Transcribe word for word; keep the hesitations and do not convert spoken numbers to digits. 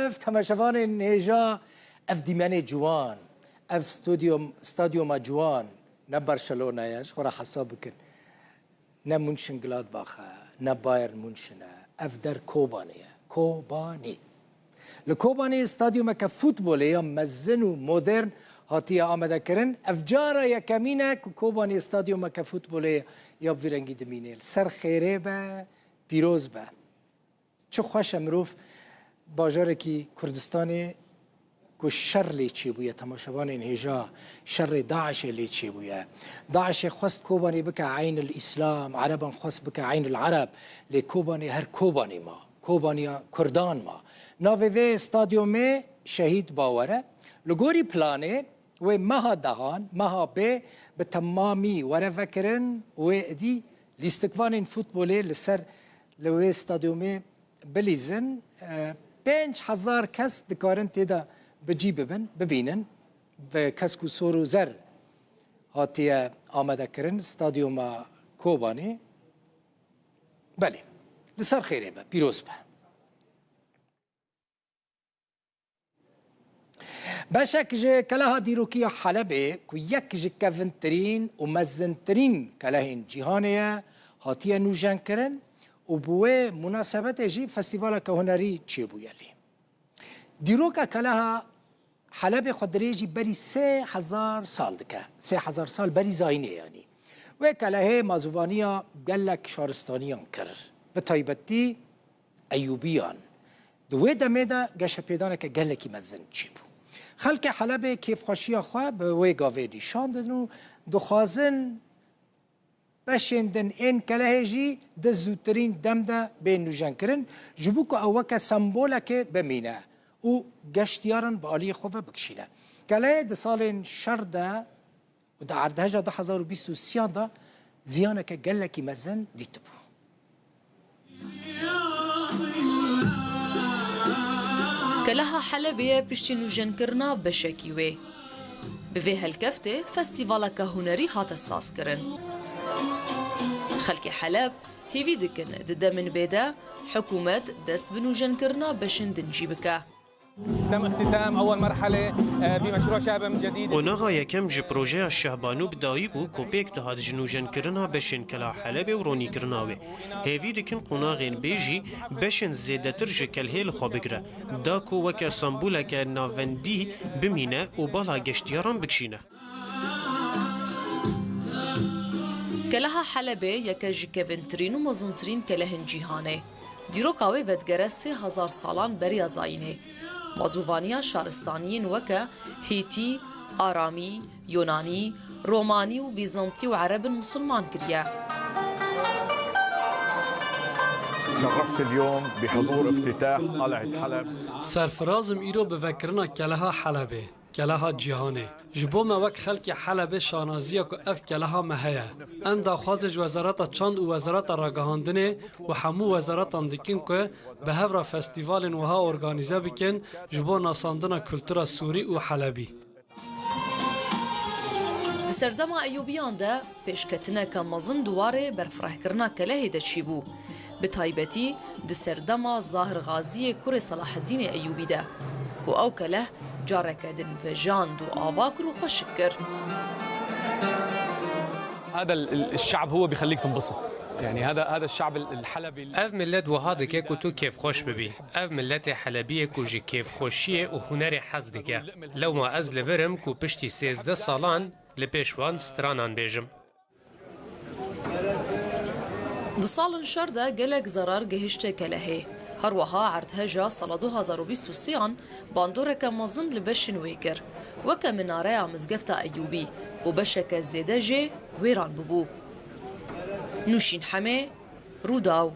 Ev temaşevanên hêja, ev dîmenê ciwan, ev stodyo-, stadyuma ciwan, ne Barcelona ye, ji xwe re hesab bikin. Ne Mönchengladbach e, ne Bayern München e. Ev der Kobanê ye. Kobanê. Li Kobanê stadyumeke futbolê ya mezin û modern hatiye amadekirin. Ev cara yekemîn e ku Kobanê stadyumeke futbolê ya bi vî rengî dimîne. Li ser xêrê be, pîroz be. Çi xweş e mirov bajarekî Kurdistanê ku şer lê çêbûye, temaşevanên hêja, şerê DAIŞê lê çêbûye. DAIŞê xwest Kobanê bike Eynil Îslam, Ereban xwest bike Eynil Ereb, lê Kobanê her Kobanê ma, Kobaniya Kurdan ma. Navê vê stadyumê Şehîd Bawer e. Li gorî planê wê meha dehan, meha bê bi temamî were vekirin, wê idî lîstikvanên futbolê li ser li wê stadyumê bilîzin, e, pênc hezar kes dikarin tê de bi cî bibin, bibînin. Bi kesk û sor û zer hatiye amadekirin stadyuma Kobanê. Belê, li ser xêrê be, pîroz be. Beşek ji keleha dîrokî ya Helebê ku yek ji kevintirîn û mezintirîn kelehên cîhanê ye, hatiye nûjenkirin û bi wê munasebetê jî festîvaleke hunerî çêbûye lê. Dîroka keleha Helebê xwe dirêjî berî sê hezar sal dike. Sê hezar sal berî zayînê yanî. Wê kelehê mazûvaniya gelek şaristaniyan kir. Bi taybetî Eyûbiyan. Di wê demê de geşepêdaneke gelekî mezin çêbû. Xelkê Helebê kêfxweşiya xwe bi wê gavê nîşan didin û dixwazin beşên din ên kelehê jî di zûtirîn dem de bên nûjenkirin, ji bo ku ew weke sembolekê bimîne û geştiyaran bi aliyê xwe ve bikişîne. Kelehê di salên şer de û di erdheja du hezar û bîst û sêyan de ziyaneke gelekî mezin dîtibû. Keleha Helebê ye piştî nûjenkirina beşekî wê. Bi vê helkeftê festîvaleke hunerî hate sazkirin. Xelkê Heleb hêvî dikin di demên bê de hikûmet dest bi nûjenkirina beşên din jî bike. تم اختتام أول مرحلة، آه، بمشروع شباب جديد. Qonaxa yekem ji projeya Şehbanû bi dawî bû ku pêk dihat ji nûjenkirina beşên Kela Helebê û ronîkirina wê. Hêvî dikin qonaxên bê jî beşên zêdetir ji kelhê li xwe bigire, da ku weke semboleke navendî bimîne û bala geştiyaran bikişîne. Keleha Helebê yeke ji kevintirîn û mezintirîn kelehên cîhanê. Dîroka wê vedigere sê hezar salan beriya zayînê. Mazûvaniya şaristaniyên weke Hîtî, Aramî, Yonanî, Romanî û Bîzantî û Erebin misilman kiriye. شرفت اليوم بحضور افتتاح قلعة حلب. Serfiraz im îro bi vekirina Keleha Helebê. Keleha cîhanê. Ji bo me wek xelkê Helebê şanaziya ku ev keleha me heye. Em daxwazê ji Wezareta Çand û Wezareta Ragihandinê û hemû wezaretan dikin ku bi hev re festîvalên wiha organîze bikin ji bo nasandina kultura Sûrî û Helebî. Di serdema Eyûbiyan de pêşketineke mezin di warê berfirehkirina kelehê de çêbû. Bi taybetî di serdema Zahir Xaziyê kurê Selaheddînê Eyûbî de, ku ew keleh careke din vejand û ava kir û xweşik kir. هذا ال-، ال-، الشعب هو بيخليك تنبسط. يعني هذا، هذا الشعب ال-، الحلبي ال- Ev millet wiha dike ku tu kêfxweş bibî. Ev milletê Helebî ye ku ji kêfxweşiyê û hunerê hez dike. Lewma ez li vir im ku piştî sêzdeh salan li pêş wan stranan bêjim. Di salên şer de gelek zerar gihişte kelehê. Her wiha erdheja sala du hazar û bîst û sêyan bandoreke mezin li beşên wê kir. Weke minareya Mizgefta Eyûbî ku beşeke zêde jê wêran bûbû. Nûşîn Hemê, Rûdaw.